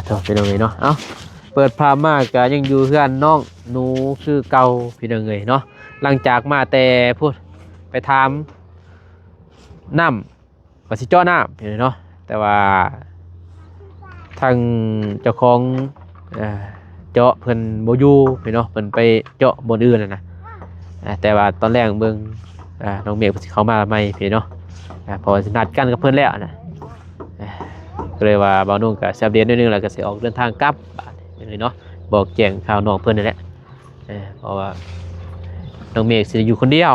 ໂທ້ ພີ່ນ້ອງເອີຍເນາະ ເອົ້າ ເປີດພາບມາກະຍັງຢູ່ເຮືອນນ້ອງໜູຄືເກົ່າ ພີ່ນ້ອງເອີຍເນາະ. ຫຼັງຈາກມາແຕ່ພຸ້ນ ໄປຖາມນ້ຳ ວ່າຊິເຈາະນ້ຳ ພີ່ນ້ອງເນາະ ແຕ່ວ່າທາງເຈົ້າຂອງ ເອີ ເຈາະເພິ່ນບໍ່ຢູ່ ພີ່ນ້ອງເນາະ ເພິ່ນໄປເຈາະບ່ອນອື່ນຫັ້ນນະ. ເອີ ແຕ່ວ່າຕອນແລງເບິ່ງ ເອີ ນ້ອງເມກເພິ່ນຊິເຂົ້າມາໃໝ່ ພີ່ນ້ອງເນາະ ເອີ ເພາະວ່ານັດກັນກັບເພິ່ນແລ້ວນະ. ເອີ ກໍເລີຍວ່າບ່າວນົງກໍຊິອັບເດດໜ້ອຍໜຶ່ງ ແລ້ວກໍຊິອອກເດີນທາງກັບບາດນີ້ເນາະ ບອກແຈ້ງຂ່າວນ້ອງເພິ່ນນີ້ແຫຼະ. ເອີ ເພາະວ່ານ້ອງເມກຊິໄດ້ຢູ່ຄົນດຽວ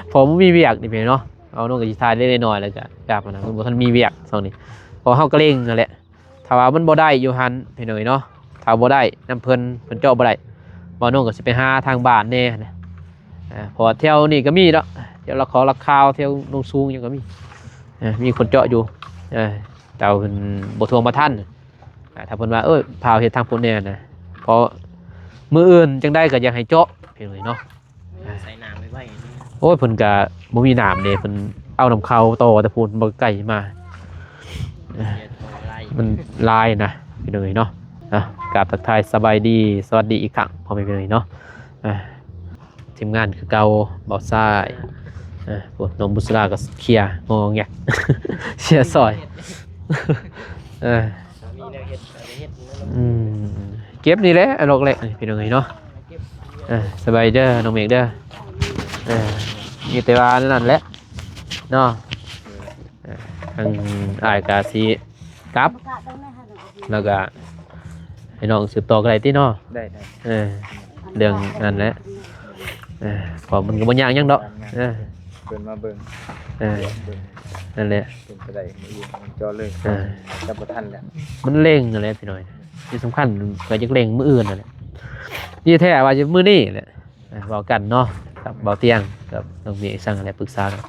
ເພາະບໍ່ມີວຽກນີ້ແມ່ນເນາະ. ເອົານ້ອງກໍຊິຖ່າຍເລັກໆນ້ອຍໆ ແລ້ວກໍກັບຫັ້ນນະ ມັນບໍ່ທັນມີວຽກຊ່ວງນີ້ ເພາະເຮົາກໍເລັ່ງຫັ້ນແຫຼະ. ຖ້າວ່າມັນບໍ່ໄດ້ຢູ່ຫັ້ນ ພີ່ນ້ອງເອີຍເນາະ ຖ້າບໍ່ໄດ້ນຳເພິ່ນ ເພິ່ນເຈາະບໍ່ໄດ້ ບ່າວນົງກໍຊິໄປຫາທາງບ້ານແດ່ນະ. ເອີ ເພາະວ່າແຖວນີ້ກໍມີເນາະ ແຖວລະຂໍລະຄາວ ແຖວໂນນສູງຫຍັງກໍມີ ເອີ ມີຄົນເຈາະຢູ່ ເອີ ແຕ່ວ່າເພິ່ນບໍ່ທວງບໍ່ທັນ. ເອີ ຖ້າເພິ່ນວ່າ ເອີ ພາວເຮັດທາງພຸ້ນແດ່ນະ ເພາະມື້ອື່ນຈັ່ງໃດກໍຢາກໃຫ້ເຈາະ ພີ່ນ້ອງເອີຍເນາະ. ໃສ່ນ້ຳໄວ້ໆ ໂອ້ຍ ເພິ່ນກະບໍ່ມີນ້ຳເດ້ ເພິ່ນເອົານຳເຂົາຕໍ່ແຕ່ພຸ້ນ ບໍ່ໄກມາ ມັນຫຼາຍນະ ພີ່ນ້ອງເອີຍເນາະ. ອ່ະ ກາບທັກທາຍສະບາຍດີ ສະຫວັດດີອີກຄັ້ງ ພໍ່ແມ່ພີ່ນ້ອງເນາະ. ອ່ະ ທີມງານຄືເກົ່າ ບ່າວຊາຍ ອ່ະ ພວກນ້ອງບຸດສະລາກໍເຄຍງໍແງກ ເຊຍຊອຍ ເອີ ມີແນວເຮັດກໍໄດ້ເຮັດ ອືມ ເກັບນີ້ແຫຼະ ອັນດອກແລກນີ້ ພີ່ນ້ອງເອີຍເນາະ. ເອີ ສະບາຍດີເດີ ນ້ອງເມກເດີ. ເອີ ມີແຕ່ວ່ານັ້ນແຫຼະເນາະ. ເອີ ທາງອ້າຍກະຊິກັບ ແລ້ວກະໃຫ້ນ້ອງສືບຕໍ່ກໍໄດ້ຕິເນາະ. ໄດ້ໆ ເອີ ເລື່ອງນັ້ນແຫຼະ ເອີ ເພາະມັນກໍບໍ່ຍາກຫຍັງດອກ ເອີ ເພິ່ນມາເບິ່ງ ເອີ ເບິ່ງ ນັ້ນແຫຼະ ເປັນໄປໄດ້ມື້ອື່ນມັນເຈາະເລີຍ ເອີ ຈະບໍ່ທັນແລ້ວ ມັນເລັ່ງນັ້ນແຫຼະພີ່ນ້ອງ. ທີ່ສຳຄັນກໍຢາກເລັ່ງມື້ອື່ນນັ້ນແຫຼະ ທີ່ແທ້ວ່າຈະມື້ນີ້ແຫຼະ. ອ່າ ເວົ້າກັນເນາະ ກັບເບົາຕຽງ ກັບນ້ອງເມກ ຊ່າງແຫຼະ ປຶກສາກັນ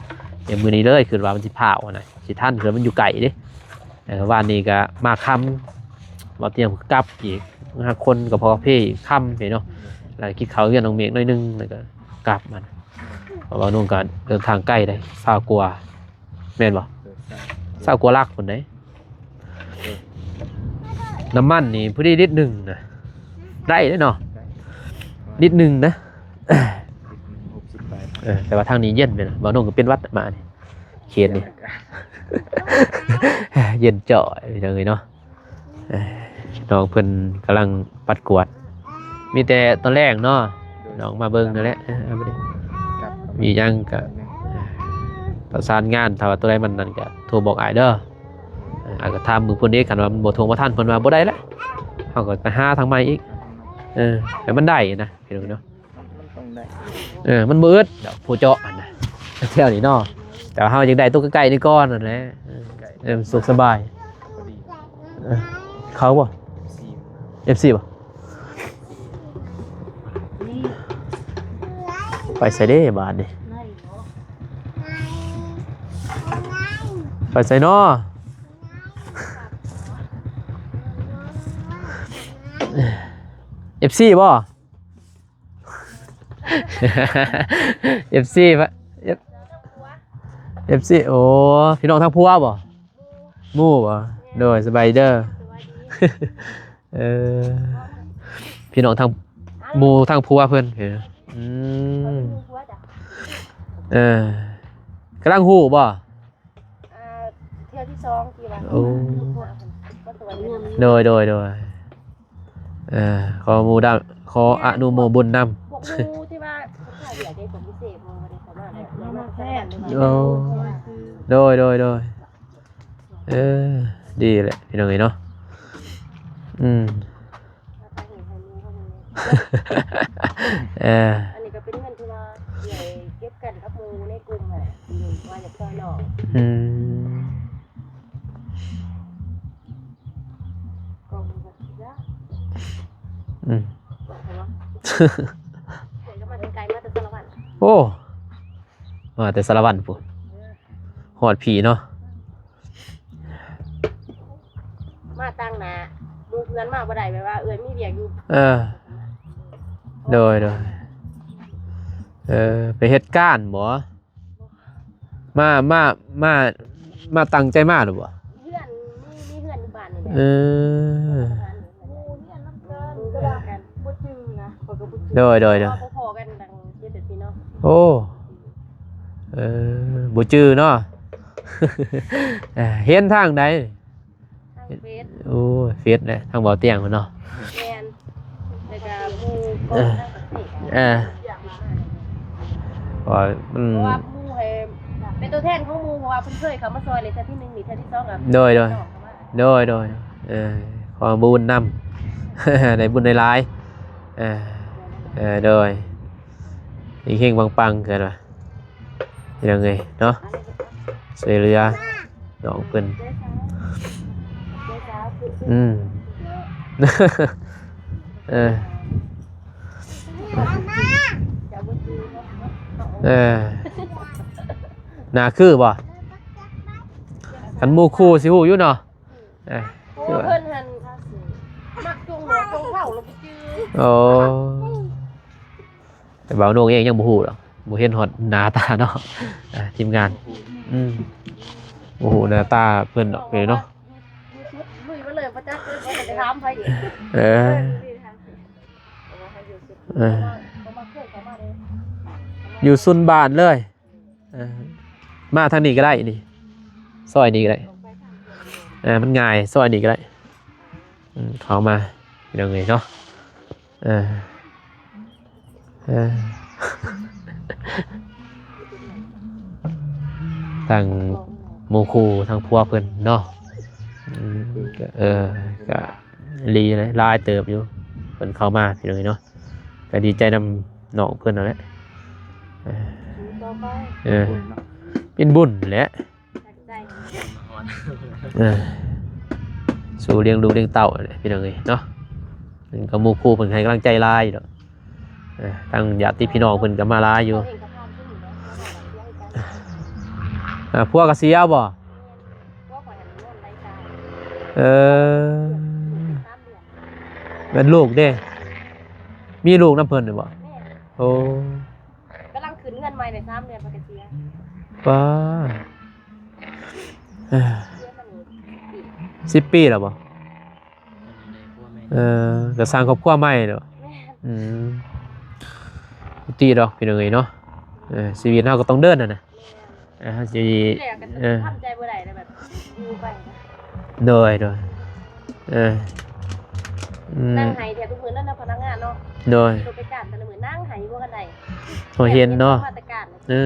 ດຽວມື້ນີ້ເລີຍ ຄິດວ່າມັນຊິພ້າວຫັ້ນນະ ຊິທັນ ຄືມັນຢູ່ໄກເດ້. ເອີ ວານນີ້ກະມາຄ່ຳ ເບົາຕຽງກັບອີກ ຫາຄົນກໍພໍເພອີກ ຄ່ຳເດ້ເນາະ ແລ້ວກິນເຂົ້າເຮືອນນ້ອງເມກໜ້ອຍໜຶ່ງ ແລ້ວກໍກັບມັນ ເພາະວ່ານ້ອງກໍເດີນທາງໄກເດ້ ຊາວກວ່າ ແມ່ນບໍ່? ຊາວກວ່າຫຼັກພຸ້ນເດ້. ນ້ຳມັນນີ້ພໍດີລິດໜຶ່ງນະ ໄດ້ເດ້ເນາະ ລິດໜຶ່ງນະ. ເອີ ແຕ່ວ່າທາງນີ້ເຢັນເດ້ ບ່າວນົງກໍເປັນຫວັດມານີ້ ເຂດນີ້ ເຢັນຈ້ອຍ ພີ່ນ້ອງເອີຍເນາະ. ເອີ ນ້ອງເພິ່ນກຳລັງປັດກວາດ ມີແຕ່ຕອນແລງເນາະ ນ້ອງມາເບິ່ງນັ້ນແຫຼະ. ເອີ ມີຫຍັງກໍປະສານງານ ຖ້າວ່າຕົວໃດມັນນັ້ນກໍໂທບອກອ້າຍເດີ. ເອີ ອ້າຍກໍຖາມມື້ພຸ້ນເດ້ ຄັນວ່າມັນບໍ່ທວງບໍ່ທັນ ເພິ່ນວ່າບໍ່ໄດ້ລະ ເຮົາກໍໄປຫາທາງໃໝ່ອີກ. ເອີ ໃຫ້ມັນໄດ້ນະ ພີ່ນ້ອງເນາະ ມັນຕ້ອງໄດ້ ເອີ ມັນບໍ່ອຶດດອກຜູ້ເຈາະຫັ້ນນະ ແຖວນີ້ເນາະ ແຕ່ວ່າເຮົາຢາກໄດ້ຕົວໃກ້ໆນີ້ກ່ອນນັ້ນແຫຼະ. ເອີ ເອີ ມັນສະດວກສະບາຍ ພໍດີ ເອີ ເຂົ້າບໍ່? ເອັຟຊີ ເອັຟຊີບໍ່? ໄປໃສເດ້ບາດນີ້ ໄປໃສເນາະ? ເອັຟຊີບໍ່? ເອັຟຊີ ເອັຟ ເອັຟຊີ ໂອ້ ພີ່ນ້ອງທາງຜົວບໍ່? ໝູ່ບໍ່? ໂດຍ ສະບາຍດີເດີ. ເອີ ພີ່ນ້ອງທາງ ໝູ່ທາງຜົວເພິ່ນ. ອືມ ເອີ ກຳລັງຮູ້ບໍ່? ອ່າ ເທື່ອທີສອງທີ່ວ່າ ໂອ້ ໂດຍ ໂດຍ ໂດຍ ເອີ ຂໍໝູ່ດຳ ຂໍອະນຸໂມບຸນນຳ ພວກໝູ່ທີ່ວ່າເຂົາຂາຍເບຍໃນຂົງພິເສດ ບໍ່ໄດ້ເຂົ້າມາແລ້ວ ໂອ້ ໂດຍ ໂດຍ ໂດຍ ເອີ ດີແຫຼະ ພີ່ນ້ອງເອີຍເນາະ. ອືມ ເອີ ອັນນີ້ກໍເປັນເງິນທີ່ວ່າເກັບກັນກັບໝູ່ໃນກຸ່ມຫັ້ນແຫຼະ ວ່າຢາກຊ່ອຍນ້ອງ. ອືມ ອືມ ເອີ ກໍມາແຕ່ໄກ ມາແຕ່ສາລະວັນ. ໂອ້ ມາແຕ່ສາລະວັນພຸ້ນ ຮອດພີ້ເນາະ. ມາຕັ້ງໜ້າໝູ່ເພື່ອນມາບໍ່ໄດ້ ແບບວ່າເອື້ອຍມີວຽກຢູ່. ເອີ ໂດຍ ໂດຍ ເອີ ໄປເຮັດການບໍ່? ມາ ມາ ມາ ມາຕັ້ງໃຈມາຫຼືບໍ່? ເຮືອນ ມີ ມີເຮືອນຢູ່ບ້ານນີ້ແຫຼະ. ເອີ ໂດຍ ໂດຍ ໂດຍ ເພາະວ່າບໍ່ພໍ້ກັນຕັ້ງເຈັດແປດປີເນາະ. ໂອ້ ເອີ ບໍ່ຈື່ເນາະ. ເອີ ຮຽນທາງໃດ? ທາງເຟສ. ໂອ້ຍ ເຟສແຫຼະ ທາງເບົາຕຽງພຸ້ນເນາະ. ແມ່ນ ແລ້ວກໍໝູ່ກໍ ເອີ ທາງປະເທດ ເອີ ເພາະວ່າມັນ ເພາະວ່າໝູ່ໃຫ້ ເປັນຕົວແທນຂອງໝູ່ ເພາະວ່າເພິ່ນເຄີຍເຂົ້າມາຊ່ອຍແລ້ວເທື່ອທີໜຶ່ງ ນີ້ເທື່ອທີສອງກໍ ໂດຍ ໂດຍ ໂດຍ ໂດຍ ເອີ ຂໍບຸນນຳ ໄດ້ບຸນຫຼາຍໆ ເອີ ເອີ ໂດຍ ເຮັງໆ ປັງໆ ເກີດວ່າ ພີ່ນ້ອງເອີຍເນາະ ຊ່ວຍເຫຼືອນ້ອງເພິ່ນ. ອືມ ເອີ ເອີ ໜ້າຄືບໍ່? ຄັນໝູ່ຄູ່ຊິຮູ້ຢູ່ເນາະ. ເອີ ເພາະວ່າເພິ່ນຫັ້ນມັກຈົ່ງຫົວຈົ່ງເຄົ້າ ແລ້ວບໍ່ຈື່. ໂອ້ ແຕ່ບ່າວໂໜ່ງເອງຍັງບໍ່ຮູ້ດອກ ບໍ່ເຫັນຮອດໜ້າຕາເນາະ ເອີ ທີມງານ ອືມ ບໍ່ຮູ້ໜ້າຕາເພິ່ນດອກເນາະ. ລຸຍມາເລີຍ ບໍ່ຈັກເລີຍ ບໍ່ໄດ້ຖາມໃຜອີກ. ເອີ ເອີ ຢູ່ຊຸນບ້ານເລີຍ. ເອີ ມາທາງນີ້ກໍໄດ້ນີ້ ຊອຍນີ້ກໍໄດ້ ເອີ ມັນງ່າຍ ຊອຍນີ້ກໍໄດ້. ອືມ ເຂົ້າມາ ພີ່ນ້ອງເອີຍເນາະ. ເອີ ເອີ ທັງໝູ່ຄູ່ ທັງຜົວເພິ່ນເນາະ. ອືມ ກໍ ເອີ ກໍດີຫຼາຍເຕີບຢູ່ ເພິ່ນເຂົ້າມາ ພີ່ນ້ອງເອີຍເນາະ. ກໍດີໃຈນຳນ້ອງເພິ່ນນັ້ນແຫຼະ. ເອີ ເອີ ເປັນບຸນແຫຼະ. ເອີ ສູ້ລ້ຽງລູກລ້ຽງເຕົ້າແຫຼະ ພີ່ນ້ອງເອີຍເນາະ. ເພິ່ນກໍໝູ່ຄູ່ເພິ່ນໃຫ້ກຳລັງໃຈຫຼາຍຢູ່ດອກ. ເອີ ທາງຍາດຕິພີ່ນ້ອງເພິ່ນກໍມາຫຼາຍຢູ່. ເອີ ຜົວກໍເສຍບໍ່? ເອີ ແມ່ນລູກເດ້ ມີລູກນຳເພິ່ນຢູ່ບໍ່? ໂອ້ ກຳລັງຂຶ້ນເຮືອນໃໝ່ໄດ້ສາມເດືອນ ເພິ່ນກໍເສຍ. ປ້າ ເອີ ສິບປີແລ້ວບໍ່? ເອີ ກໍສ້າງຄອບຄົວໃໝ່ເນາະ. ແມ່ນ ອືມ ບໍ່ຕິດອກ ພີ່ນ້ອງເອີຍເນາະ. ເອີ ຊີວິດເຮົາກໍຕ້ອງເດີນຫັ້ນນະ. ເອີ ເຮົາຊິ ເອີ ທຳໃຈບໍ່ໄດ້ແລ້ວ ແບບຢູ່ໄປ. ໂດຍ ໂດຍ ເອີ ອືມ ນັ່ງໄຫ້ແທ້ທຸກມື້ນັ້ນນະ ພະນັກງານເນາະ. ໂດຍ ລົງໄປການແຕ່ລະມື້ນັ່ງໄຫ້ຢູ່ບໍ່ຄັນໄດ້ ເຮົາເຫັນເນາະ. ເອີ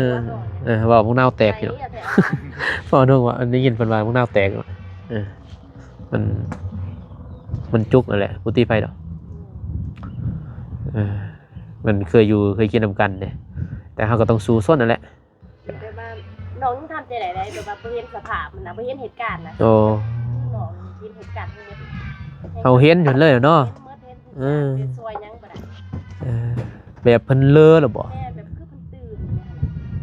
ເອີ ເວົ້າບັກນາວແຕກຢູ່ດອກ. ເວົ້ານ້ອງວ່າ ໄດ້ຍິນເພິ່ນວ່າບັກນາວແຕກ. ເອີ ມັນ ມັນຈຸກນັ້ນແຫຼະ ບໍ່ຕິໄປດອກ. ເອີ ມັນເຄີຍຢູ່ເຄີຍກິນນຳກັນເດ້ ແຕ່ເຮົາກໍຕ້ອງສູ້ຊົນນັ້ນແຫຼະ. ແບບວ່ານ້ອງຍັງທຳໃຈໄດ້ ແບບວ່າບໍ່ເຫັນສະພາບມັນນະ ບໍ່ເຫັນເຫດການນະ. ໂອ້ ນ້ອງເຫັນເຫດການທັງໝົດ. ເຮົາເຫັນຢູ່ເລີຍເນາະ. ເຫັນໝົດ ເຫັນທຸກຢ່າງ. ເອີ ເປັນຊ່ວຍຫຍັງບໍ່ໄດ້. ເອີ ແບບເພິ່ນເລີແລ້ວບໍ່? ແມ່ນ ແບບຄືເພິ່ນຕື່ນ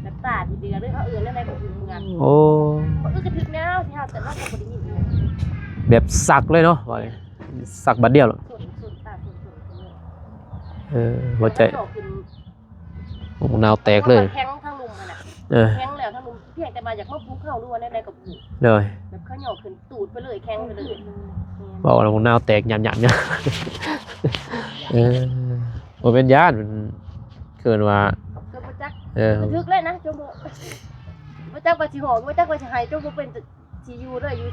ແບບຕາທີ່ເດືອ ຫຼືເຮົາເອີ້ນແນວໃດບໍ່ຮູ້ເໝືອນກັນ. ໂອ້ ເອີ ກະຖືກແນວທີ່ເຮົາ ແຕ່ເຮົາກໍບໍ່ໄດ້ຍິນ. ແບບສັກເລີຍເນາະ ວ່າສັກບາດດຽວໂລດ. ເອີ ຫົວໃຈ ແລ້ວກໍຂຶ້ນ ໂອ້ ນາວແຕກເລີຍ. ແຂງທັງລຸ່ມຫັ້ນນະ. ເອີ ແຂງແລ້ວທັງລຸ່ມ ພຽງແຕ່ວ່າຢາກມາປຸກເຮົາ ຫຼືວ່າແນວໃດກໍບໍ່ຮູ້. ໂດຍ ແບບເຂົາຫຍໍ້ຂຶ້ນຕູດໄປເລີຍ ແຂງໄປເລີຍ. ເວົ້າແລ້ວນາວແຕກຍາມໆ. ເອີ ບໍ່ແມ່ນຢ້ານ ມັນເອີ້ນວ່າ ກໍບໍ່ຈັກ. ເອີ ຄືຖືກເລີຍນະ ຈົນບໍ່ ບໍ່ຈັກວ່າຊິຮ້ອງ ບໍ່ຈັກວ່າຊິໄຫ້ ຈົນບໍ່ເປັນ ຊິຢູ່ເລີຍ. ຢູ່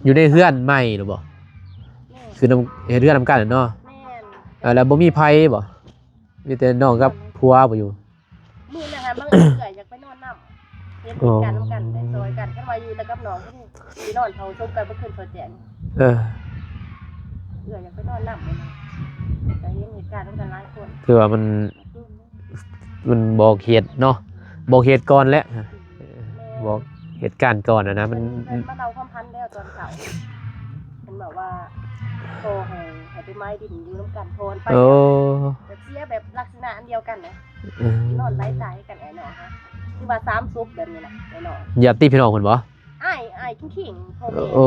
ຢູ່ໃນເຮືອນໃໝ່ຫຼືບໍ່? ແມ່ນ ຄືນຳ ເຮັດເຮືອນນຳກັນເນາະ. ແມ່ນ ເອີ ແລ້ວບໍ່ມີໃຜບໍ່? ມີແຕ່ນ້ອງກັບຜົວບໍ່ຢູ່? ມື້ນັ້ນຫາ ບາງເທື່ອຢາກໄປນອນນຳ ເຮັດ ໂອ້ ເຮັດການນຳກັນ ໄດ້ຊ່ອຍກັນ. ຄັນວ່າຢູ່ແຕ່ກັບນ້ອງ ໂອ້ຍ ຊິນອນເຝົ້າສົບກັນເບິດຄືນ ເຂົ້າໃຈ. ເອີ ເອື້ອຍຢາກໄປນອນນຳ ກໍເຫັນເຫດການນຳກັນຫຼາຍຄົນ. ຄືວ່າມັນ ມັນບອກເຫດເນາະ ບອກເຫດກ່ອນແຫຼະ. ແມ່ນ ບອກເຫດການກ່ອນນະ ມັນ ເພິ່ນ ເພິ່ນມາເລົ່າຄວາມພັນແລ້ວຕອນເຊົ້າ ເພິ່ນບອກວ່າ ຂໍໃຫ້ ໃຫ້ໄປໄມ້ດິນຢູ່ນຳກັນ ເພາະມັນໄປ ໂອ້ ແບບເສຍແບບລັກສະນະອັນດຽວກັນນະ. ເອີ ນອນໄຫຼຕາຍກັນ ອ້າຍນ້ອງຫາ ຄືວ່າສາມສົບແບບນີ້ນະ ອ້າຍນ້ອງ. ຍາດຕິພີ່ນ້ອງເພິ່ນບໍ່? ອ້າຍ ອ້າຍຄິງໆ ພໍ່ແມ່. ໂອ້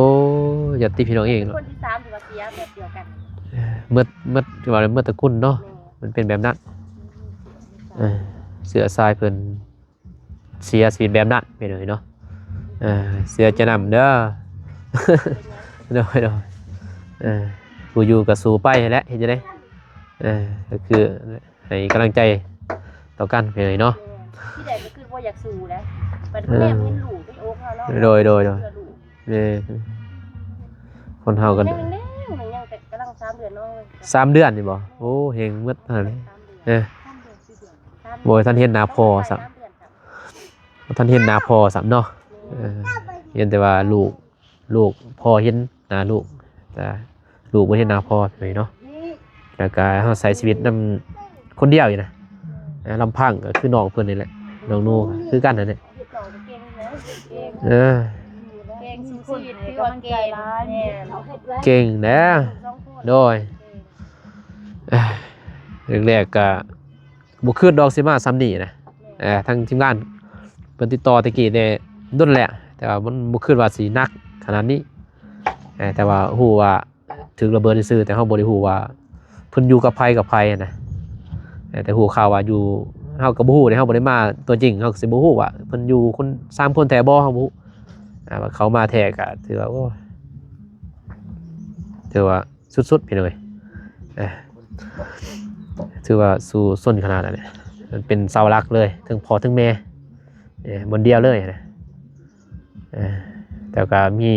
ຍາດຕິພີ່ນ້ອງເອງເນາະ. ເປັນຄົນທີສາມທີ່ວ່າເສຍແບບດຽວກັນ. ເອີ ໝົດ ໝົດ ວ່າໝົດຕະກຸນເນາະ. ແມ່ນ ມັນເປັນແບບນັ້ນ. ເອີ ເຊື້ອສາຍເພິ່ນເສຍຊີວິດແບບນັ້ນ ພີ່ນ້ອງເນາະ. ເອີ ເສຍຈະນຳເດີ. ໂດຍ ໂດຍ ເອີ ຜູ້ຢູ່ກໍສູ້ໄປຫັ້ນແຫຼະ ເຮັດຈັ່ງໃດ. ເອີ ກໍຄື ໃຫ້ກຳລັງໃຈຕໍ່ກັນ ພີ່ນ້ອງເນາະ. ແມ່ນ ທີ່ໃດກໍຄືບໍ່ຢາກສູ້ແຫຼະ ບັດ ເອີ ແນມເຫັນລູກໃນອົກເຮົາເນາະ. ໂດຍ ໂດຍ ໂດຍ ເພື່ອລູກ. ແມ່ນ ຄົນເຮົາກໍ ຍັງແດງໆ ຍັງແຕ່ກຳລັງສາມເດືອນເນາະ. ສາມເດືອນນີ້ບໍ່? ໂອ້ ແຮງໝົດຫັ້ນແຫຼະ. ສາມເດືອນ ເອີ ສາມເດືອນ ສີ່ເດືອນ ສາມເດືອນ ບໍ່ທັນເຫັນໜ້າພໍ່ຊ້ຳ. ສາມເດືອນ ບໍ່ທັນເຫັນໜ້າພໍ່ຊ້ຳເນາະ. ເອີ ເຫັນແຕ່ວ່າລູກ ລູກ ພໍ່ເຫັນໜ້າລູກ ແຕ່ລູກບໍ່ເຫັນໜ້າພໍ່ເລີຍເນາະ. ແລ້ວກະເຮົາໃຊ້ຊີວິດນຳຄົນດຽວຢູ່ນະ ເອີ ລຳພັງກໍຄືນ້ອງເພິ່ນນີ້ແຫຼະ ນ້ອງໜູກໍຄືກັນນັ້ນແຫຼະ. ເອີ ເກັ່ງ ສູ້ຊີວິດ ຖືວ່າເກັ່ງ. ແມ່ນ ເກັ່ງແຫຼະ. ໂດຍ ເກັ່ງ ເອີ ແລກໆ ກະ ບໍ່ຄິດດອກຊິມາຊ່ຳນີ້ນະ. ເອີ ທາງທີມງານເພິ່ນຕິດຕໍ່ແຕ່ກີ້ແຕ່ດົນແລ້ວ ແຕ່ວ່າມັນບໍ່ຄິດວ່າຊິໜັກຂະໜາດນີ້. ເອີ ແຕ່ວ່າຮູ້ວ່າຖືກລະເບີດຊື່ໆ ແຕ່ເຮົາບໍ່ໄດ້ຮູ້ວ່າເພິ່ນຢູ່ກັບໃຜກັບໃຜນະ. ເອີ ແຕ່ຮູ້ຂ່າວວ່າຢູ່ ເຮົາກໍບໍ່ຮູ້ເດ້ ເຮົາບໍ່ໄດ້ມາຕົວຈິງ ເຮົາກໍຊິບໍ່ຮູ້ວ່າເພິ່ນຢູ່ຄົນ ສາມຄົນແທ້ບໍ່ ເຮົາບໍ່ຮູ້. ອ່າ ວ່າເຂົາມາແທ້ກໍຖືວ່າ ໂອ້ ຖືວ່າ ສຸດໆ ພີ່ນ້ອງເອີຍ. ເອີ ຖືວ່າສູ້ຊົນຂະໜາດນັ້ນແຫຼະ ເປັນເສົາຫຼັກເລີຍ ເຖິງພໍ່ເຖິງແມ່ ເອີ ບ່ອນດຽວເລີຍນະ. ເອີ ແຕ່ກໍມີ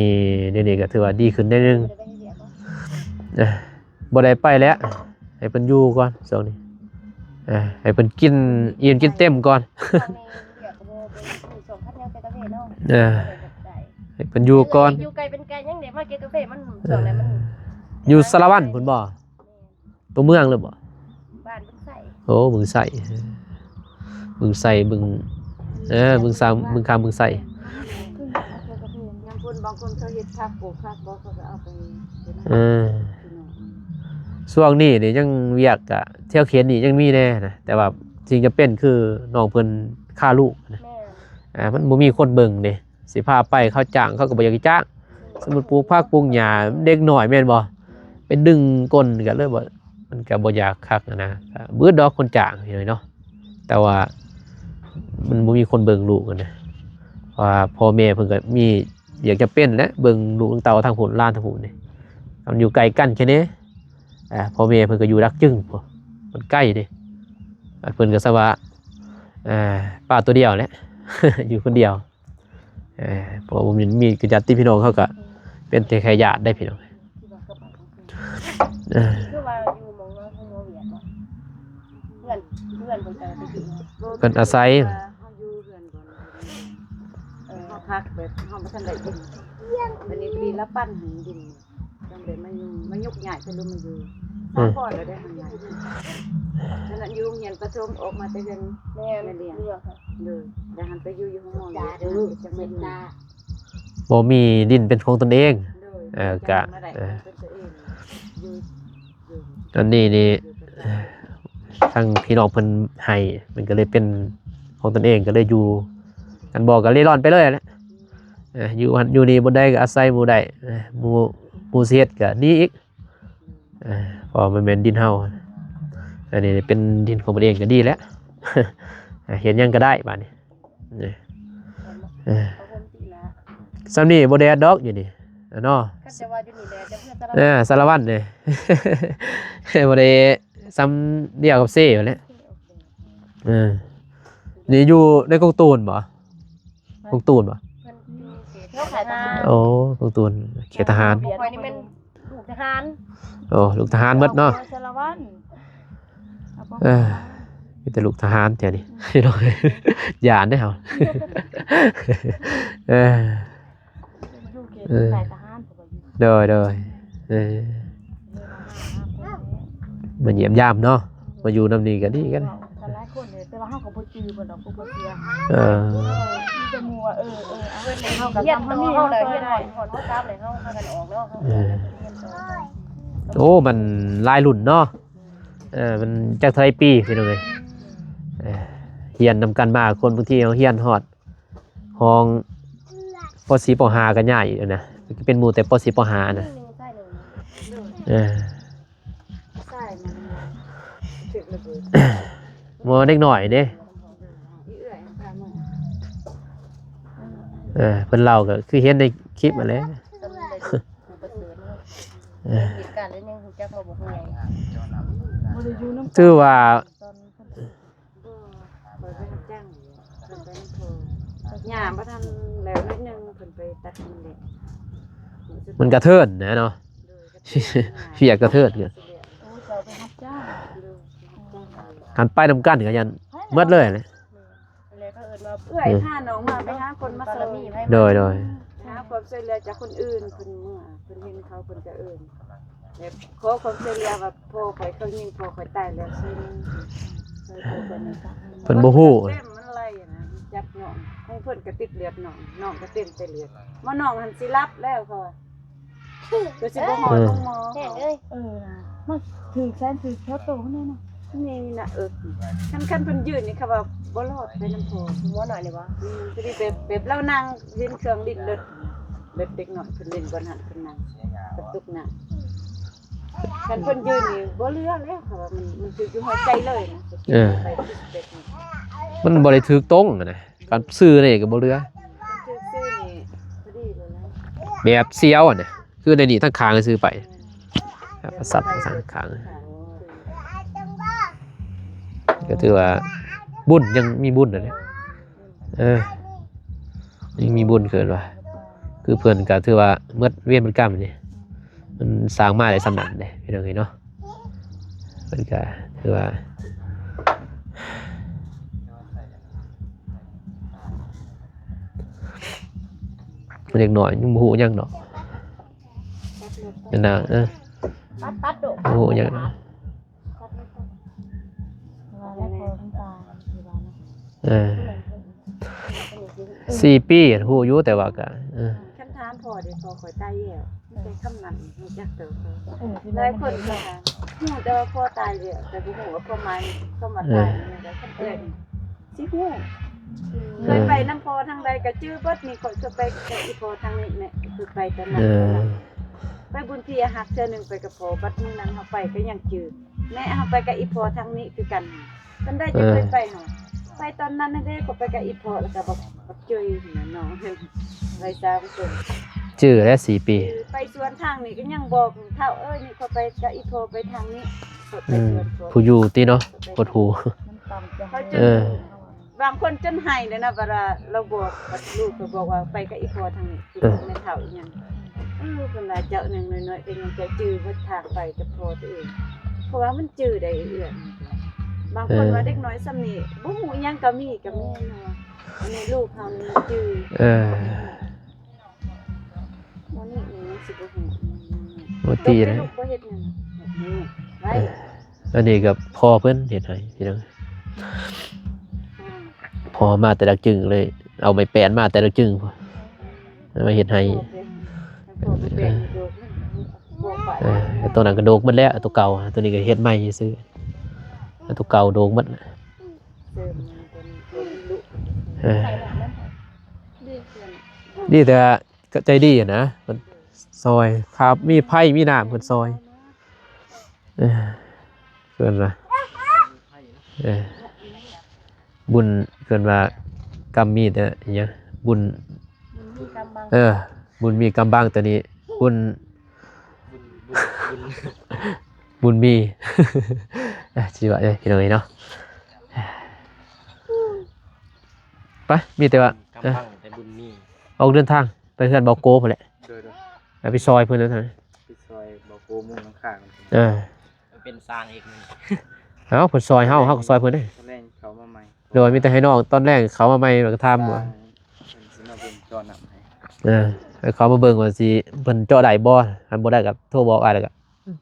ດຽວນີ້ກໍຖືວ່າດີຂຶ້ນໜ້ອຍໜຶ່ງ. ເອີ ບໍ່ໄດ້ໄປແລ້ວ ໃຫ້ເພິ່ນຢູ່ກ່ອນຊ່ວງນີ້. ເອີ ໃຫ້ເພິ່ນກິນອີ່ມກິນເຕັມກ່ອນ. ເອີ ໃຫ້ເພິ່ນຢູ່ກ່ອນ. ຢູ່ໄກເປັນໄກ ຍັງໄດ້ມາເກັບກາເຟ ມັນຊ່ວງນັ້ນມັນ ເອີ ຢູ່ສາລະວັນພຸ້ນບໍ່? ຕົວເມືອງເລີຍບໍ່? ບ້ານບຶງໄຊ. ໂອ້ ບຶງໄຊ ບຶງໄຊ ບຶງ ເອີ ບຶງສາມ ບຶງຄຳ ບຶງໄຊ. ຍາມຄົນ ບາງຄົນເຂົາເຮັດຜັກ ປູກຜັກບໍ່ ເຂົາກໍເອົາໄປ ເອີ ຊ່ວງນີ້ນີ້ຍັງວຽກກະແຖວເຂດນີ້ຍັງມີແດ່ນະ ແຕ່ວ່າສິ່ງຈຳເປັນຄືນ້ອງເພິ່ນຄາລູກນະ. ແມ່ນ ອ່າ ມັນບໍ່ມີຄົນເບິ່ງເດ້ ຊິພາໄປເຂົາຈ້າງ ເຂົາກໍບໍ່ຢາກຈ້າງ. ສົມມຸດປູກຜັກປູກຫຍ້າ ເດັກນ້ອຍແມ່ນບໍ່? ໄປດຶງກົ້ນກັນເລີຍບໍ່ ມັນກໍບໍ່ຢາກຄັກນະ. ບຶດດອກຄົນຈ້າງເນາະ ແຕ່ວ່າມັນບໍ່ມີຄົນເບິ່ງລູກນະ ເພາະວ່າພໍ່ແມ່ເພິ່ນກໍມີວຽກຈຳເປັນແຫຼະ ເບິ່ງລູກເບິ່ງເຕົ້າທາງພຸ້ນ ຫຼານທາງພຸ້ນນີ້. ມັນຢູ່ໄກກັນແຄ່ນີ້ ອ່າ ພໍ່ແມ່ເພິ່ນກໍຢູ່ດັກຈຶງພຸ້ນ ມັນໄກເດ້. ເພິ່ນກໍສະວ່າ ອ່າ ປາຕົວດຽວແຫຼະ ຢູ່ຄົນດຽວ. ເອີ ເພາະວ່າບໍ່ມີ ມີຍາດຕິພີ່ນ້ອງ ເຮົາກໍເປັນແຕ່ແຄ່ຍາດໄດ້ພີ່ນ້ອງ. ເອີ ຄືວ່າຢູ່ໝ່ອງເຮົາ ເຮົາເຮັດວຽກບໍ່? ເຮືອນ ເຮືອນເພິ່ນກໍໄດ້ກິນ ເພິ່ນອາໄສ ເຮົາຢູ່ເຮືອນກ່ອນ. ເອີ ເຮົາພັກແບບເຮົາບໍ່ທັນໄດ້ດິນ ບັດນີ້ພໍດີລາວປັນໃຫ້ດິນ ຈັ່ງໄດ້ມາຢູ່ ມາຍົກຍ້າຍ ສະຫຼຸບມາຢູ່ ອືມ ສາມປອນແລ້ວເດ້ ມັນຍ້າຍ. ຕອນນັ້ນຢູ່ໂຮງຮຽນປະຖົມ ອອກມາແຕ່ເຮືອນ ແມ່ນ ແມ່ລ້ຽງ ໂດຍ ແລ້ວຫັ້ນໄປຢູ່ ຢູ່ໂຮງໝໍວຽກ ບໍ່ມີດິນເປັນຂອງຕົນເອງ. ໂດຍ ເອີ ກະ ເອີ ເປັນຕົນເອງ ຢູ່ ຢູ່ ອັນນີ້ນີ້ ຢູ່ກັບ ທາງພີ່ນ້ອງເພິ່ນໃຫ້ ມັນກໍເລີຍເປັນຂອງຕົນເອງ ກໍເລີຍຢູ່ ຄັນບໍ່ກໍເລ່ຮ່ອນໄປເລີຍແຫຼະ. ເອີ ຢູ່ຫັ້ນຢູ່ນີ້ ບ່ອນໃດກໍອາໄສໝູ່ໄດ້ ເອີ ໝູ່ ໝູ່ຊິເຮັດກໍໜີອີກ ເອີ ເພາະວ່າມັນແມ່ນດິນເຮົາ. ອັນນີ້ເປັນດິນຂອງເພິ່ນເອງກໍດີແຫຼະ ເຮັດຫຍັງກໍໄດ້ບາດນີ້. ເອີ ຊ່ຳນີ້ບໍ່ແດດດອກຢູ່ນີ້ເນາະ. ຄັນແຕ່ວ່າຢູ່ນີ້ແດດ ເອີ ສາລະວັນເດ້ ບໍ່ໄດ້ຊ່ຳດຽວກັບເຊຫັ້ນແຫຼະ. ເອີ ນີ້ຢູ່ໃນກົກຕູນບໍ່? ກົກຕູນບໍ່? ເພິ່ນຢູ່ເຂດ ແຖວຄ້າຍທະຫານ. ໂອ້ ກົກຕູນ ເຂດທະຫານ. ຂ້ອຍນີ້ແມ່ນລູກທະຫານ. ໂອ້ ລູກທະຫານໝົດເນາະ. ສາລະວັນ ເອີ ມີແຕ່ລູກທະຫານແຖວນີ້ ພີ່ນ້ອງ ຢ້ານເດ້ເຮົາ. ເອີ ຢູ່ເຂດ ເອີ ຄ້າຍທະຫານ ໂດຍ ໂດຍ ເອີ ມາຢ້ຽມຢາມເນາະ ມາຢູ່ນຳນີ້ກໍດີກັນ ຫຼາຍຄົນເດ້ ແຕ່ວ່າເຮົາກໍບໍ່ຈື່ເພິ່ນດອກ ຜູ້ບໍ່ເຊື່ອ. ເອີ ມີແຕ່ໝູ່ວ່າ ເອີ ເອີ ເອົາ ເຮົາກໍ ຮຽນຕໍ່ ເຮົາກໍຮຽນຮອດ ຮອດ ມ.ສາມ ແລ້ວເຮົາພາກັນອອກເນາະ ເຮົາກໍ ເອີ ຮຽນຕໍ່. ໂອ້ ມັນຫຼາຍລຸ້ນເນາະ. ເອີ ມັນຈັກເທົ່າໃດປີພີ່ນ້ອງເອີຍ ເອີ ຮຽນນຳກັນມາ ຄົນບາງທີເຮົາຮຽນຮອດຫ້ອງ ປໍສີ່ ປໍຫ້າ ກໍຍ້າຍອີກນະ ເປັນໝູ່ແຕ່ ປໍສີ່ ປໍຫ້າ ນະ. ເອີ ຊາຍມັນຖືກລະເບີດ ບໍ່ ເດັກນ້ອຍເດ້. ເອີ ເພິ່ນເລົ່າກໍຄືເຫັນໃນຄລິບຫັ້ນແຫຼະ. ເອີ ເຫດການແລ້ວຍັງຮູ້ຈັກມາບໍ່ຜູ້ໃຫຍ່ ຖືວ່າ ຫຍ້າບໍ່ທັນແລ້ວໜ້ອຍໜຶ່ງ ເພິ່ນໄປຕັດມັນແລ້ວ ມັນກະເທີນນະເນາະ ໂດຍ ວຽກກະເທີນ ໂອ້ ເຈົ້າໄປຮັບຈ້າງ ໂດຍ ຄັນໄປນຳກັນກະຢ້ານໝົດເລີຍແຫຼະ ແລ້ວເຂົາເອີ້ນວ່າເອື້ອຍ ເອີ ພານ້ອງມາ ໄປຫາຄົນມາຊ່ອຍ ໂດຍໆ ຫາຄວາມຊ່ວຍເຫຼືອຈາກຄົນອື່ນ ເພິ່ນເມື່ອ ເພິ່ນເຫັນເຂົາ ເພິ່ນກະເອີ້ນ ແບບຂໍຄວາມຊ່ວຍເຫຼືອວ່າພໍ່ຂ້ອຍ ເຂົາຍິງພໍ່ຂ້ອຍຕາຍແລ້ວ ຊ່ວຍ ຊ່ວຍເພິ່ນ ເພິ່ນບໍ່ຮູ້ ແບບມັນໄລ່ນະ ຈັບນ້ອງ ຂອງເພິ່ນກະຕິດເລືອດນ້ອງ ນ້ອງກະເຕັມແຕ່ເລືອດ ໝໍນ້ອງຫັ້ນຊິຫຼັບແລ້ວ ເຂົາວ່າ ຄືຊິບໍ່ຮອດໂຮງໝໍ ແມ່ເອີຍ ເອີ ມາຖືກແສນຖືກແຖວໂຕເນາະ ນີ້ໜ້າເອິກ ຄັນ ຄັນເພິ່ນຢືນນີ້ ເຂົາວ່າບໍ່ລອດໄປນຳພໍ່ ຫົວໜ້ອຍນີ້ບໍ່ ອືມ ພໍດີແບບ ແບບລາວນັ່ງ ເຫັນເຄື່ອງຫຼິ້ນເລີດ ແບບເດັກນ້ອຍເພິ່ນຫຼິ້ນບ່ອນຫັ້ນ ເພິ່ນນັ່ງກະຕຸກນ້ຳ ຄັນເພິ່ນຢືນນີ້ບໍ່ເຫຼືອແລ້ວ ເຂົາວ່າມັນ ມັນຖືກຢູ່ຫົວໃຈເລີຍນະ ເອີ ໄປຕິດແບບນີ້ ມັນບໍ່ໄດ້ຖືກຕົງຫັ້ນນະ ການຊື່ນີ້ກະບໍ່ເຫຼືອ ມັນຖືກຊື່ນີ້ພໍດີເລີຍນະ ແບບສຽວຫັ້ນນະ ຄືໃນນີ້ທັງຂ້າງຊື່ໄປ ປະສັດທັງຂ້າງ ກະຖືວ່າບຸນ ຍັງມີບຸນຫັ້ນແຫຼະ ເອີ ຍັງມີບຸນຄືວ່າ ຄືເພິ່ນກະຖືວ່າໝົດເວນໝົດກຳນີ້ ມັນສ້າງມາໄດ້ສ່ຳນັ້ນເດ້ ພີ່ນ້ອງເອີຍເນາະ ເພິ່ນກະຖືວ່າ ເດັກນ້ອຍຍັງບໍ່ຮູ້ຫຍັງດອກ ນັ້ນນະ ເອີ ບໍ່ຮູ້ຫຍັງ ເອີ ສີ່ປີ ຮູ້ຢູ່ ແຕ່ວ່າກະ ເອີ ຄັນຖາມພໍ່ເດ້ ພໍ່ຂ້ອຍຕາຍແລ້ວ ມີແຕ່ຄຳນັ້ນ ຮູ້ຈັກແຕ່ວ່າ ເອີ ຫຼາຍຄົນກະຖາມ ຮູ້ແຕ່ວ່າພໍ່ຕາຍແລ້ວ ແຕ່ບໍ່ຮູ້ວ່າຄວາມໝາຍຄຳວ່າຕາຍ ເອີ ແມ່ນຫຍັງ ຄັນເອື້ອຍນີ້ຊິຮູ້ ເອີ ເຄີຍໄປນຳພໍ່ທາງໃດກະຈື່ເບິດ ນີ້ຂ້ອຍເຄີຍໄປກັບອີ່ພໍ່ທາງນີ້ແຫຼະ ເຄີຍໄປຕອນນັ້ນ ເອີ ໄປບຸນພີອາຮັກເທື່ອໜຶ່ງ ໄປກັບພໍ່ ບັດມື້ນັ້ນເຮົາໄປກະຍັງຈື່ ແມ່ ເຮົາໄປກັບອີ່ພໍ່ທາງນີ້ຄືກັນ ຕອນໃດຈະເຄີຍໄປຫາ ໄປຕອນນັ້ນຫັ້ນເດ້ ຂ້ອຍໄປກັບອີ່ພໍ່ ແລ້ວກະບັກ ບັກຈຸ້ຍຫັ້ນນະ ນ້ອງ ໄປສາມຄົນ ຈື່ແລ້ວສີ່ປີ ໄປສວນທາງນີ້ກະຍັງບອກເຖົ້າເອີຍ ນີ້ຂ້ອຍໄປກັບອີ່ພໍ່ໄປທາງນີ້ ຂ້ອຍໄປສວນ ເອີ ຜູ້ຢູ່ຕິເນາະ ໄປ ກົດຫູ ເຂົາຈົນ ເອີ ບາງຄົນຈົນໄຫ້ເລີຍນະ ເວລາລາວບອກ ລູກກະບອກວ່າໄປກັບອີ່ພໍ່ທາງນີ້ ເອີ ແມ່ເຖົ້າອີ່ຫຍັງ ເອີ ເພິ່ນວ່າເຈົ້າຍັງນ້ອຍໆ ກະຍັງຈະຈື່ເບິດທາງໄປກັບພໍ່ຕົວເອງ ເພາະວ່າມັນຈື່ໄດ້ເອື້ອຍ ບາງຄົນວ່າ ເອີ ເດັກນ້ອຍສ່ຳນີ້ບໍ່ຮູ້ຫຍັງກະມີ ກະມີເນາະ ອັນນີ້ລູກເຮົານີ້ຈື່ ເອີ ອັນນີ້ມັນຊິບໍ່ຮູ້ ບໍ່ຕີນະ ລູກໄດ້ລູກບໍ່ເຮັດຫຍັງ ເອີ ອັນນີ້ກະພໍ່ເພິ່ນເຮັດໃຫ້ພີ່ນ້ອງ ພໍ່ມາແຕ່ດາກຈຶງເລີຍ ເອົາໄມ້ແປ້ນມາແຕ່ດາກຈຶງ ມາເຮັດໃຫ້ ເອີ ໂຕນັ້ນກະໂດກໝົດແລ້ວ ໂຕເກົ່າ ໂຕນີ້ກະເຮັດໃໝ່ຊື່ ໂຕເກົ່າໂດກໝົດ ເອີ ດີແຕ່ ກະໃຈດີຫັ້ນນະ ເພິ່ນຊ່ອຍ ຖ້າມີໄຟມີນ້ຳເພິ່ນຊ່ອຍ ເອີ ເພິ່ນວ່າ ເອີ ບຸນ ເພິ່ນວ່າກຳມີແຕ່ຫຍັງ ບຸນ ບຸນມີກຳບັງ ເອີ ບຸນມີກຳບັງ ໂຕນີ້ບຸນ ບຸນ ບຸນ ບຸນມີ ເອີ ຊິວ່າ ເອີ ພີ່ນ້ອງເອີຍເນາະ ໄປ ມີແຕ່ວ່າ ກຳບັງ ເອີ ແຕ່ບຸນມີ ອອກເດີນທາງ ໄປເຮືອນເບົາໂກພຸ້ນແຫຼະ ໂດຍໆ ໄປຊ່ອຍເພິ່ນເດີ ໄປຊ່ອຍເບົາໂກມຸງຫຼັງຄາ ເອີ ເປັນຊ່າງອີກມື້ ເອົ້າ ເພິ່ນຊ່ອຍເຮົາ ເຮົາກະຊ່ອຍເພິ່ນເດ້ ຕອນແລງເຂົ້າມາໃໝ່ ໂດຍ ມີແຕ່ໃຫ້ນ້ອງຕອນແລງເຂົ້າມາໃໝ່ ແລ້ວກະຖາມວ່າ ເພິ່ນຊິມາເບິ່ງເຈາະນ້ຳໃຫ້ ເອີ ໃຫ້ເຂົາມາເບິ່ງວ່າຊິ ເພິ່ນເຈາະໄດ້ບໍ່ ຄັນບໍ່ໄດ້ກະໂທບອກອ້າຍ ແລ້ວກະ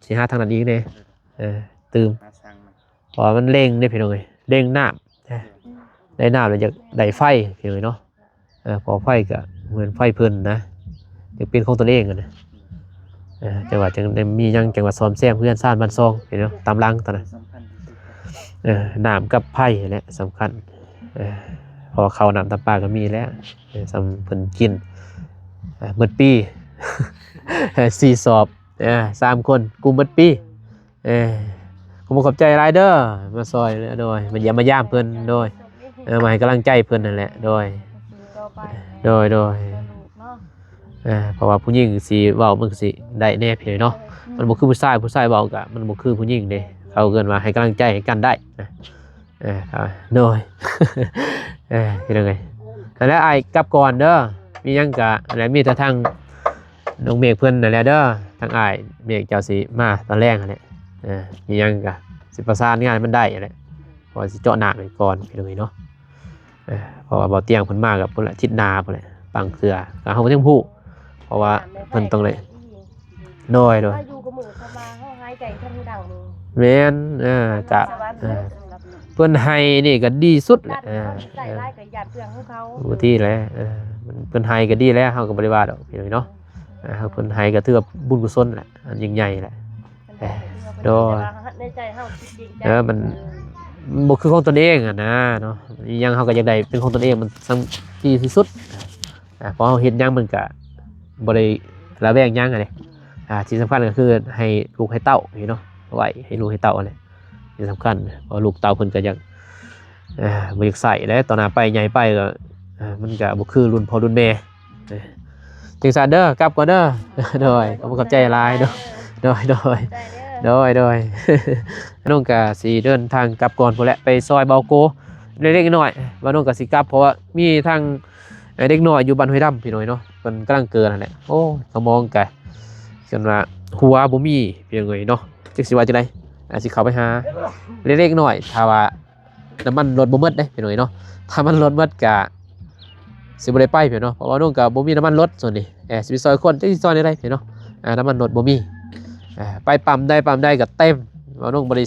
ຊິຫາທາງນັ້ນອີກເດ້ ເອີ ຕື່ມ ຫາຊ່າງໃໝ່ ເພາະວ່າມັນເລັ່ງເດ້ພີ່ນ້ອງເອີຍ ເລັ່ງນ້ຳ ໄດ້ນ້ຳແລ້ວຢາກໄດ້ໄຟພີ່ນ້ອງເອີຍເນາະ ເອີ ເພາະໄຟກະເໝືອນໄຟເພິ່ນນະ ຢາກເປັນຂອງຕົນເອງຫັ້ນນະ ເອີ ຈັ່ງວ່າຈັ່ງໄດ້ມີຫຍັງ ຈັ່ງວ່າສ້ອມແຊມເຮືອນຊານບ້ານຊ່ອງພີ່ນ້ອງ ຕາມຫຼັງຕອນນັ້ນ ເອີ ນ້ຳກັບໄຟຫັ້ນແຫຼະສຳຄັນ ເອີ ເພາະວ່າເຂົ້ານ້ຳຕຳປາກະມີແລ້ວ ເອີ ສ່ຳເພິ່ນກິນ ເອີ ໝົດປີ ສີ່ສອບ ເອີ ສາມຄົນ ກຸມໝົດປີ ເອີ ຂໍຂອບໃຈຫຼາຍເດີ ມາຊ່ອຍ ໂດຍ ມາຢ້ຽມມາຢາມເພິ່ນ ໂດຍ ເອີ ມາໃຫ້ກຳລັງໃຈເພິ່ນຫັ້ນແຫຼະ ໂດຍ ໂດຍ ໂດຍ ເອີ ເພາະວ່າຜູ້ຍິງຊິເວົ້າມັນກະຊິໄດ້ແດ່ພີ່ນ້ອງເນາະ ມັນບໍ່ຄືຜູ້ຊາຍ ຜູ້ຊາຍເວົ້າກະມັນບໍ່ຄືຜູ້ຍິງເດ້ ເຂົາເອີ້ນວ່າໃຫ້ກຳລັງໃຈໃຫ້ກັນໄດ້ນະ ເອີ ໂດຍ ເອີ ພີ່ນ້ອງເອີຍ ນັ້ນແຫຼະ ອ້າຍກັບກ່ອນເດີ ມີຫຍັງກະນັ້ນແຫຼະ ມີແຕ່ທາງນ້ອງເມກເພິ່ນນັ້ນແຫຼະເດີ ທາງອ້າຍເມກເຈົ້າຊິມາຕອນແລງຫັ້ນແຫຼະ ເອີ ມີຫຍັງກະຊິປະສານງານໃຫ້ມັນໄດ້ຫັ້ນແຫຼະ ເພາະວ່າຊິເຈາະນ້ຳໃຫ້ກ່ອນ ພີ່ນ້ອງເອີຍເນາະ ເອີ ເພາະວ່າບໍ່ຕຽງເພິ່ນມາກໍພຸ້ນລະ ອາທິດໜ້າພຸ້ນແຫຼະ ບາງເທື່ອກໍເຮົາກໍຍັງບໍ່ຮູ້ ເພາະວ່າເພິ່ນຕ້ອງໄດ້ ໂດຍ ໂດຍ ມາຢູ່ກັບມື້ເຂົາມາ ເຮົາຫາຍໃຈທັນເດົານີ້ ແມ່ນ ເອີ ກະ ສະຫວັນ ເອີ ເນາະ ສຳລັບ ເພິ່ນໃຫ້ນີ້ກໍດີສຸດແຫຼະ ເອີ ໃຊ້ຫຼາຍກໍຢ້ານເປືອງຂອງເຂົາ ບໍ່ດີແຫຼະ ເອີ ເພິ່ນໃຫ້ກໍດີແລ້ວ ເຮົາກໍບໍ່ໄດ້ວ່າດອກ ພີ່ນ້ອງເນາະ ເອີ ເພິ່ນໃຫ້ກໍຖືວ່າບຸນກຸສົນແຫຼະ ອັນຍິ່ງໃຫຍ່ແຫຼະ ເອີ ໂດຍ ໃນໃຈເຮົາຄິດດີໃຈ ເອີ ມັນ ເອີ ມັນບໍ່ຄືຂອງຕົນເອງຫັ້ນນະເນາະ ອີຫຍັງເຮົາກໍຢາກໄດ້ເປັນຂອງຕົນເອງ ມັນຊ່າງດີທີ່ສຸດ ອ່າ ເພາະເຮົາເຮັດຫຍັງມັນກະບໍ່ໄດ້ລະແວງຫຍັງຫັ້ນເດ້ ອ່າ ທີ່ສຳຄັນກໍຄືໃຫ້ລູກໃຫ້ເຕົ້ານີ້ເນາະ ໄວ້ໃຫ້ລູກໃຫ້ເຕົ້າຫັ້ນແຫຼະ ທີ່ສຳຄັນ ເພາະລູກເຕົ້າເພິ່ນກໍຢາກ ອ່າ ບໍ່ຢາກໃຊ້ແຫຼະ ຕໍ່ໜ້າໄປໃຫຍ່ໄປກໍ ອ່າ ມັນກໍບໍ່ຄືລຸ້ນພໍ່ລຸ້ນແມ່ ເອີ ຈັ່ງຊັ້ນເດີ ກັບກ່ອນເດີ ໂດຍ ຂອບຄຸນຂອບໃຈຫຼາຍ ໂດຍ ໂດຍ ໂດຍ ຂອບໃຈເດີ ໂດຍ ໂດຍ ນ້ອງກໍຊິເດີນທາງກັບກ່ອນພຸ້ນແຫຼະ ໄປຊ່ອຍເບົາໂກເລັກໆນ້ອຍໆ ວ່ານ້ອງກໍຊິກັບ ເພາະວ່າມີທາງ ເດັກນ້ອຍຢູ່ບ້ານຫ້ວຍດຳ ພີ່ນ້ອງເນາະ ເພິ່ນກຳລັງເກີດຫັ້ນແຫຼະ ໂອ້ ສະໝອງກະ ຈົນວ່າຫົວບໍ່ມີ ພີ່ນ້ອງເອີຍເນາະ ຈັກຊິວ່າຈັ່ງໃດ ອາດຊິເຂົ້າໄປຫາເລັກໆນ້ອຍໆ ຖ້າວ່ານ້ຳມັນລົດບໍ່ໝົດເດ້ ພີ່ນ້ອງເອີຍເນາະ ຖ້າມັນລົດໝົດກະຊິບໍ່ໄດ້ໄປ ພີ່ນ້ອງເນາະ ເພາະວ່ານ້ອງກະບໍ່ມີນ້ຳມັນລົດ ສ່ວນນີ້ ເອີ ຊິໄປຊ່ອຍຄົນ ຈັກຊິຊ່ອຍແນວໃດ ພີ່ນ້ອງເນາະ ອ່າ ນ້ຳມັນລົດບໍ່ມີ ອ່າ ໄປປ້ຳໃດປ້ຳໃດກະເຕັມ ວ່ານ້ອງບໍ່ໄດ້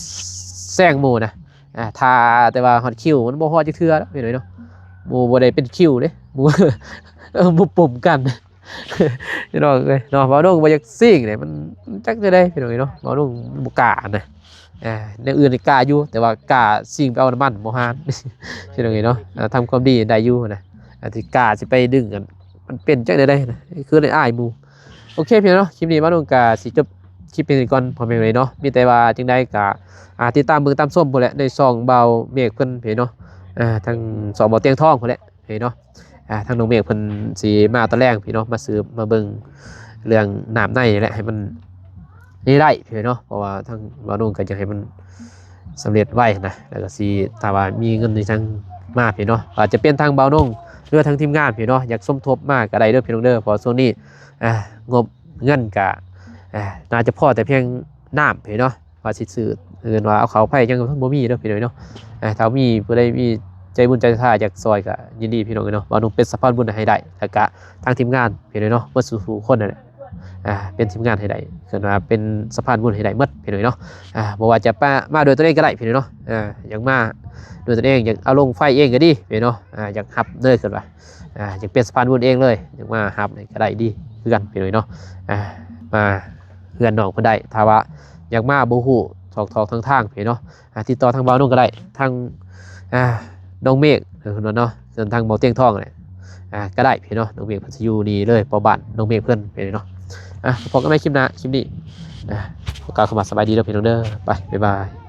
ແຊງໝູ່ນະ ອ່າ ຖ້າແຕ່ວ່າຮອດຄິວ ມັນບໍ່ຮອດຈັກເທື່ອ ພີ່ນ້ອງເນາະ ໝູ່ບໍ່ໄດ້ເປັນຄິວເດ້ ໝູ່ ເອີ ໝູ່ປົມກັນ ພີ່ນ້ອງເອີຍເນາະ ເວົ້ານ້ອງບໍ່ຢາກຊິງເດ້ ມັນ ມັນຈັກແນວໃດ ພີ່ນ້ອງເອີຍເນາະ ເວົ້ານ້ອງບໍ່ກ້ານະ ອ່າ ແນວອື່ນນີ້ກ້າຢູ່ ແຕ່ວ່າກ້າຊິງໄປເອົານ້ຳມັນບໍ່ຫານ ພີ່ນ້ອງເອີຍເນາະ ອ່າ ທຳຄວາມດີໄດ້ຢູ່ນະ ອ່າ ທີ່ກ້າຊິໄປດຶງກັນ ມັນເປັນຈັກແນວໃດນະ ຄືໄດ້ອາຍໝູ່ ໂອເຄ ພີ່ນ້ອງເນາະ ຄລິບນີ້ເວົ້ານ້ອງກໍຊິຈົບຄລິບພຽງເທົ່ານີ້ກ່ອນ ພໍ່ແມ່ເອີຍເນາະ ມີແຕ່ວ່າຈັ່ງໃດກໍ ອ່າ ຕິດຕາມເບິ່ງຕາມຊົມພຸ້ນແຫຼະ ໃນຊ່ອງບ່າວເມກເພິ່ນ ພີ່ນ້ອງເນາະ ອ່າ ທາງຊ່ອງບ່າວຕຽງທອງພຸ້ນແຫຼະ ເອີຍເນາະ ອ່າ ທາງນ້ອງເມກເພິ່ນຊິມາຕອນແລງ ພີ່ນ້ອງເນາະ ມາສືບມາເບິ່ງເລື່ອງນ້ຳໃນນີ້ແຫຼະ ໃຫ້ມັນນີ້ໄດ້ ພີ່ນ້ອງເນາະ ເພາະວ່າທາງບ່າວນົງກໍຢາກໃຫ້ມັນສຳເລັດໄວນະ ແລ້ວກໍຊິ ຖ້າວ່າມີເງິນນີ້ທາງມາ ພີ່ນ້ອງເນາະ ອາດຈະເປັນທາງບ່າວນົງ ຫຼືວ່າທາງທີມງານ ພີ່ນ້ອງເນາະ ຢາກສົມທົບມາກໍໄດ້ເດີ ພີ່ນ້ອງເດີ ເພາະວ່າຊ່ວງນີ້ ອ່າ ງົບເງິນກະ ອ່າ ໜ້າຈະພໍແຕ່ພຽງນ້ຳ ພີ່ນ້ອງເນາະ ວ່າຊິຊື້ ເອີ້ນວ່າເອົາເຂົ້າໄປຍັງບໍ່ມີເດີ ພີ່ນ້ອງເນາະ ອ່າ ຖ້າມີຜູ້ໃດມີໃຈບຸນໃຈສະຖາຢາກຊ່ອຍກະຍິນດີ ພີ່ນ້ອງເນາະ ບ່າວນົງເປັນສະພານບຸນໃຫ້ໄດ້ ແລ້ວກະທາງທີມງານ ພີ່ນ້ອງເນາະ ໝົດສູ່ໆຄົນນັ້ນແຫຼະ ອ່າ ເປັນທີມງານໃຫ້ໄດ້ ເອີ້ນວ່າເປັນສະພານບຸນໃຫ້ໄດ້ໝົດ ພີ່ນ້ອງເນາະ ອ່າ ບໍ່ວ່າຈະມາ ມາດ້ວຍຕົນເອງກໍໄດ້ ພີ່ນ້ອງເນາະ ອ່າ ຢາກມາດ້ວຍຕົນເອງ ຢາກເອົາລົງໄຟເອງກໍດີ ພີ່ນ້ອງເນາະ ອ່າ ຢາກຮັບເລີຍ ເອີ້ນວ່າ ອ່າ ຢາກເປັນສະພານບຸນເອງເລີຍ ຢາກມາຮັບນີ້ກໍໄດ້ດີຄືກັນ ພີ່ນ້ອງເນາະ ອ່າ ມາເຮືອນນ້ອງເພິ່ນໄດ້ ຖ້າວ່າຢາກມາບໍ່ຮູ້ທອກໆທາງໆ ພີ່ນ້ອງເນາະ ອ່າ ຕິດຕໍ່ທາງບ່າວນົງກໍໄດ້ ທາງ ອ່າ ນ້ອງເມກເນາະ ເນາະ ສ່ວນທາງບ່າວຕຽງທອງແຫຼະ ອ່າ ກໍໄດ້ ພີ່ນ້ອງເນາະ ນ້ອງເມກເພິ່ນຊິຢູ່ນີ້ເລີຍ ເພາະບ້ານນ້ອງເມກເພິ່ນ ພີ່ນ້ອງເນາະ ອ່າ ພົບກັນໃໝ່ຄລິບໜ້າ ຄລິບນີ້ ອ່າ ຂໍກ່າວຄຳວ່າສະບາຍດີເດີ ພີ່ນ້ອງເດີ ໄປ ບາຍບາຍ.